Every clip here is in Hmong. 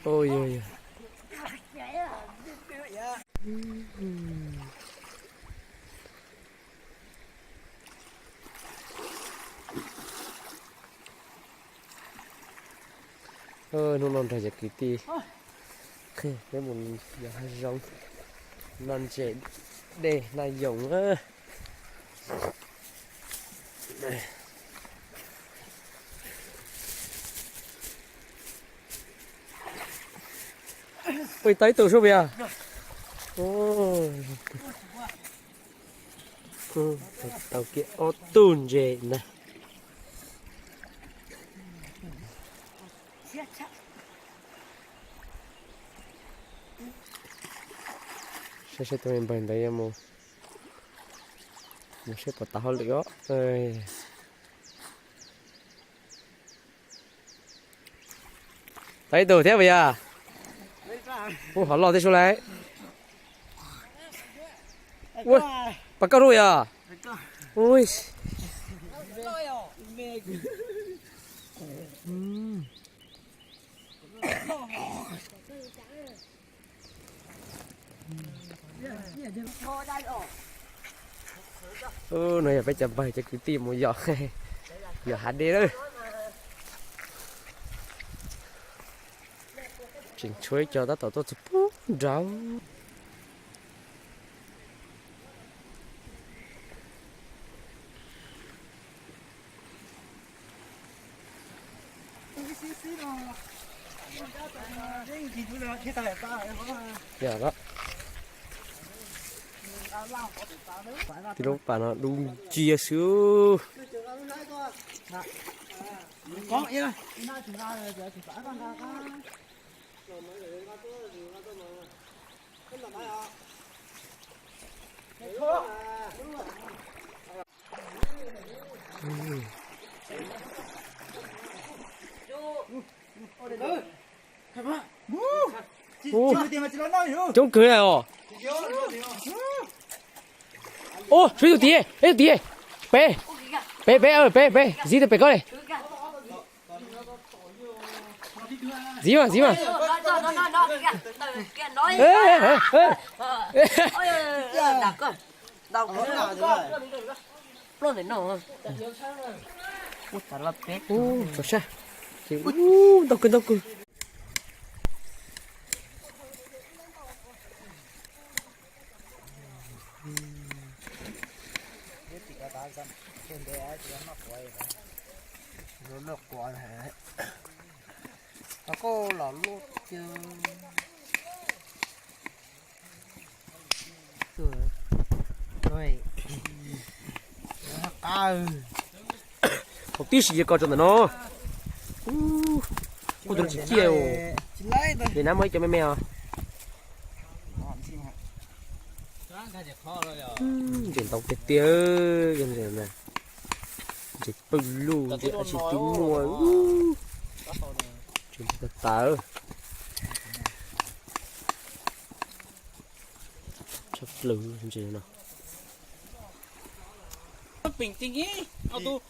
Oj, yog, yog. Hnub no nrog cov kwv tij peb mus yos hav zoov, noj ntses dej noj yoos. Ua tau ib tug sub puas yog? Tau kiag ob tug ntses ntag. Saib seb tus me npawg ntawd yuav mus, mus seb puas tau hauj lwm os. Tau ib tug thiab puas yog? Ub, hov loj tib sub lauj. Ua, pas koj lub yog? Ui. No yog peb cov npawg cov kwv tij mus yos, yos hav dej lawm. Tseem tshuav ib co tab tom tuaj txog pub nraud. Yog, tib lub pas no dub nciab xwb. Coob kawg os. Ub, tshuav ib tug tid, ib tug tid. Peb, peb, peb, peb, peb, ziv tau pem koj li. Ziv mas, ziv mas. Ub, tsaus sab. Ub, ntau kawg, ntau kawg. Haus tib si ko rau ntawm no. Kuj tus no tsis ciaj. Ces nab muaj ib co me me os. Ntses ntau tiag tiag, ntses pawg lug ntses dab tsi twb muaj. Ntses tawv tawv. Tshaj plaws ntses no. Ntses ntau tawv tawv.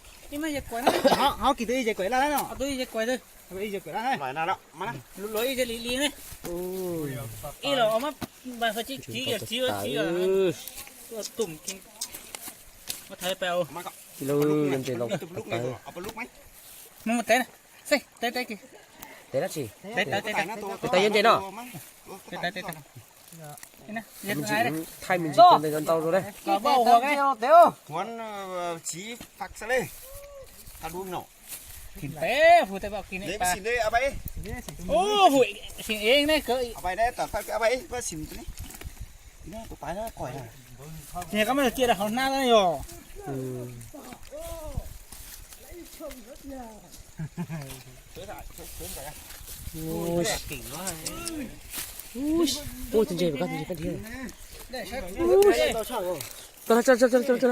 Tev dab tsi? Tev tawv yog ntses no. Thaij me ntsis ntau ntau rau na. Ub, tus ntses, tus ntses, tus ntses. Tso, tso, tso, tso, tso.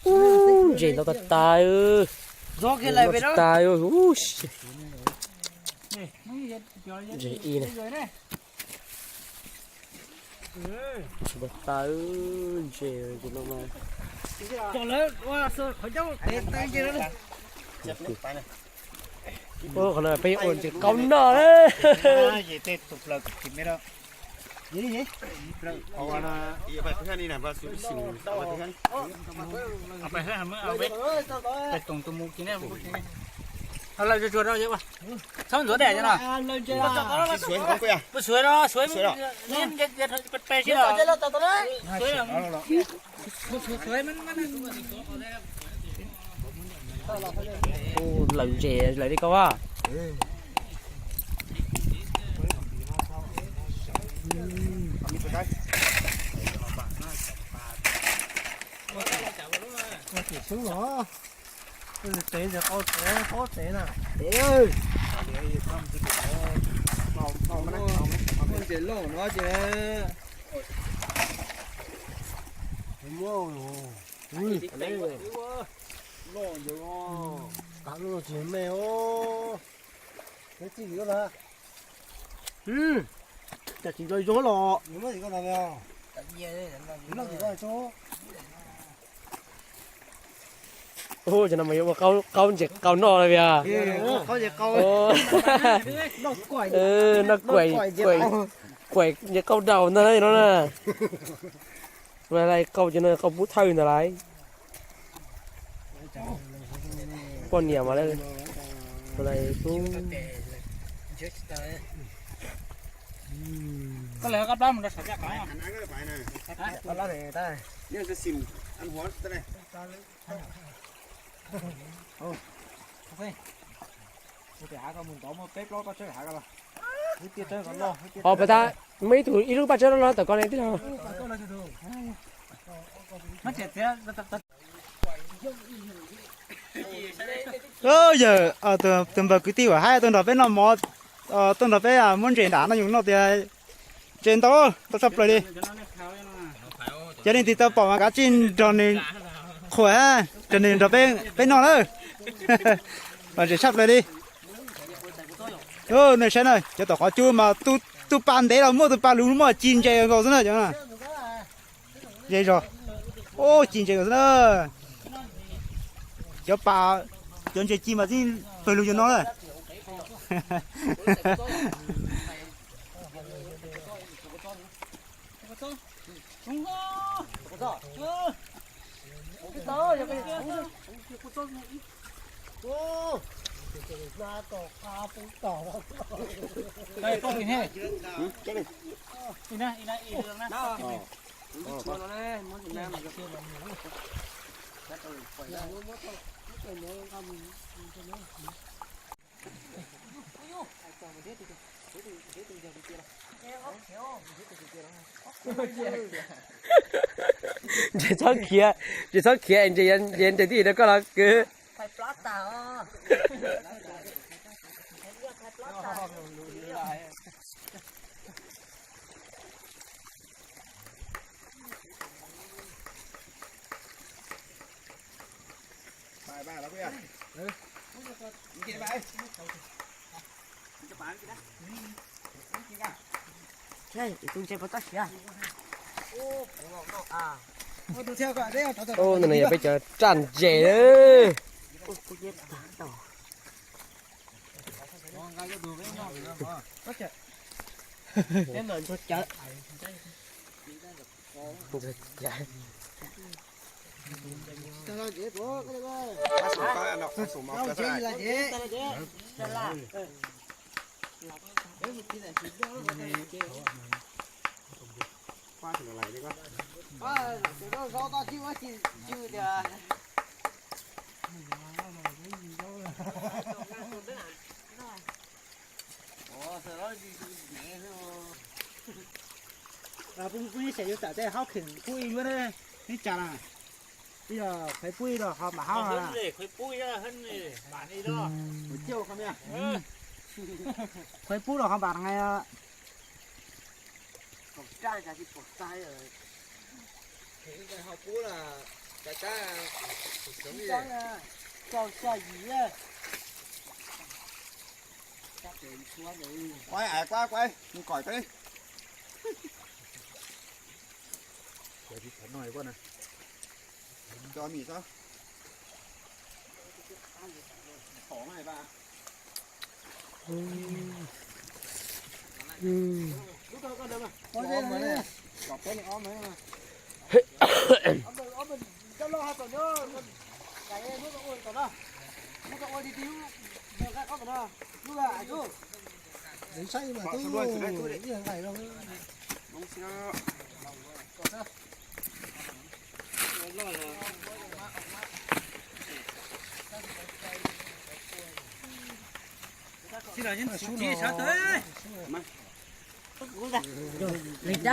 Ub, ntses ntau tas tas. Ntses tas. Ntses ib na. Tsis npau taws, ntses no mas Cov lawv ua qhov ncauj tev tev ces lawv. Ua qhov no peb ua ntses qaub noj na. Txhob ntxuav dej no. Peb suav no, suav pe si los. Lawm ntses lawm li koj a. Ua tim xyoob los, tev ntses qau tev pob tev na. Muaj ntses loj no ces, muab, loj ntses, kav lub no tsis me os. Neb txij li na. Cas tsis nco zoo los. Ub, cov no mas yuav ua qaub ntses qaub noj no vias. Noj kuaim, kuaim ntses qaub daus ntag no na. Ua lais qaub cov no qaub pub thawj ntag lauj. Poj niam mas lawv, ua lais pub. Ho pas tas muaj ib tug ib lub paj tsawb loj loj tom ko ne tij laug. Yawg, tus npawg kwv tij uas hais tuaj nrog peb noj mov, tuaj nrog peb muab ntses nram no yus noj tias ntses ntau, ntau tshaj plaws li. Cov leej twg tau pom mas kav tsij nrog nws qhuas, nrog nws nrog peb noj lawm. Ntses tshaj plaws li. Nej saib na, cov tom qhov cub mas tus pas ntev los muaj, tus pas luv muaj, ci ntses nkaus xwb na cov no. Ze zog. Ub, ci ntses nkaus xwb na. Cov pas, cov ntses ci mas txij pawg lug yuav no na. Ntses txhob khiav, ntses txhob khiav, ntses, ntses tij rau koj los kwv. Tus ntses puas tau siav? Ub, no yog peb cov raj ntses. Pub ib xeem yus tam tej hauv kheem pub ib yuav ne, neb tsa na. Ib los Qhuaib pub ib los ho mam hauv. Qhuaib pub los ho mam nqai. Quay, quay, quay, nws koi tau li.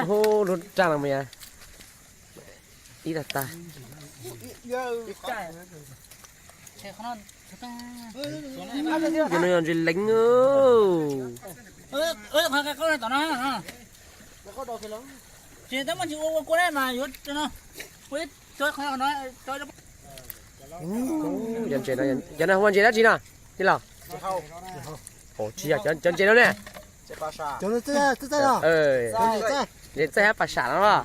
Hu lub raj no mas ib tag tag. Cov no yog ntses leev. Cov no hu ua ntses dab tsi no tij laug? Tsis yog cov ntses no ne. Ntses txaij hab pas sam no los?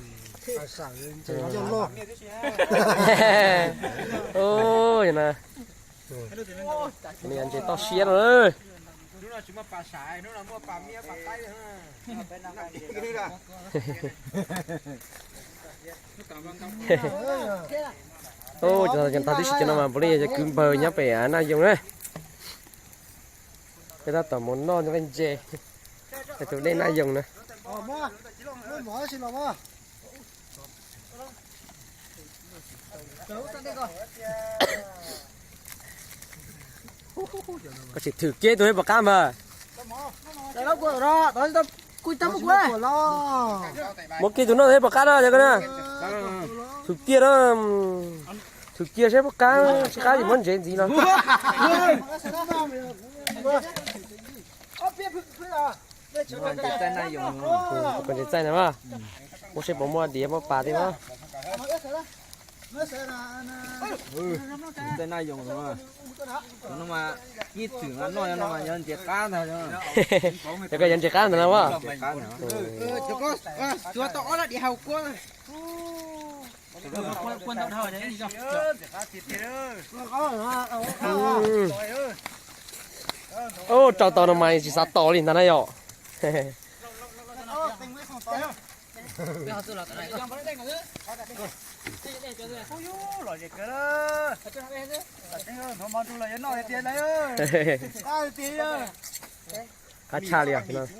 Ntses toj siab no. Cov tag tib si cov no mas puav leej yog cov kwv npawg nyob pem Naj Yoog na. Peb tab tom mus noj nqaij ntses, tus dej Naj Yoog na. Koj tsis thwm kiag tus pom qab mas. Muab kiag tus noj tus pom qab na, thwm kiag na. Thwm kiag seb pom qab, tsis qab ces muab ntsev ntxiv no. Koj ntsev txaij na mas, ua seb puas muaj diav muaj pas thiab mas. Yog koj yuav ntses qab ntawd no mas. Ub, rau tau no mas tsis xav tos li ntag na yom. Qab tshaj li os.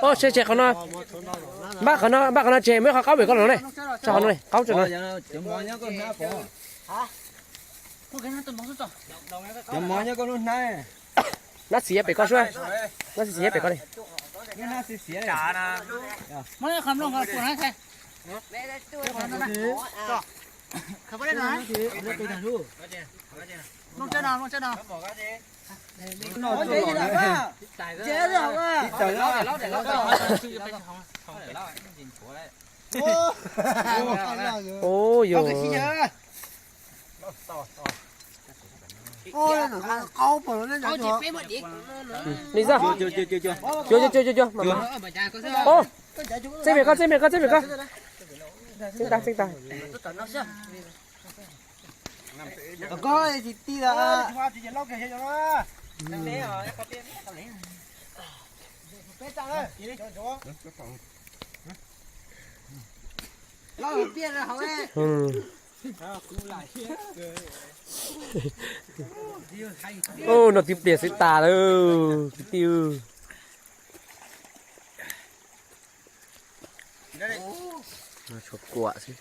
Ub, seb tseg qhov no. Npaj qhov no, npaj qhov no tseg, muaj ib qhov qaub pem koj no ne. Tso qhov no ne, qaub tso no. Nab xiav pem koj sub. Nab xiav pem koj li. Ub, yog li xwb. Cuag, cuag, cuag, cuag. Txij pem koj, txij pem koj, txij pem koj. Txij tas, txij tas. Ub, no twb pliam xwb tas lawm kwv tij. Tshuav kuam xwb.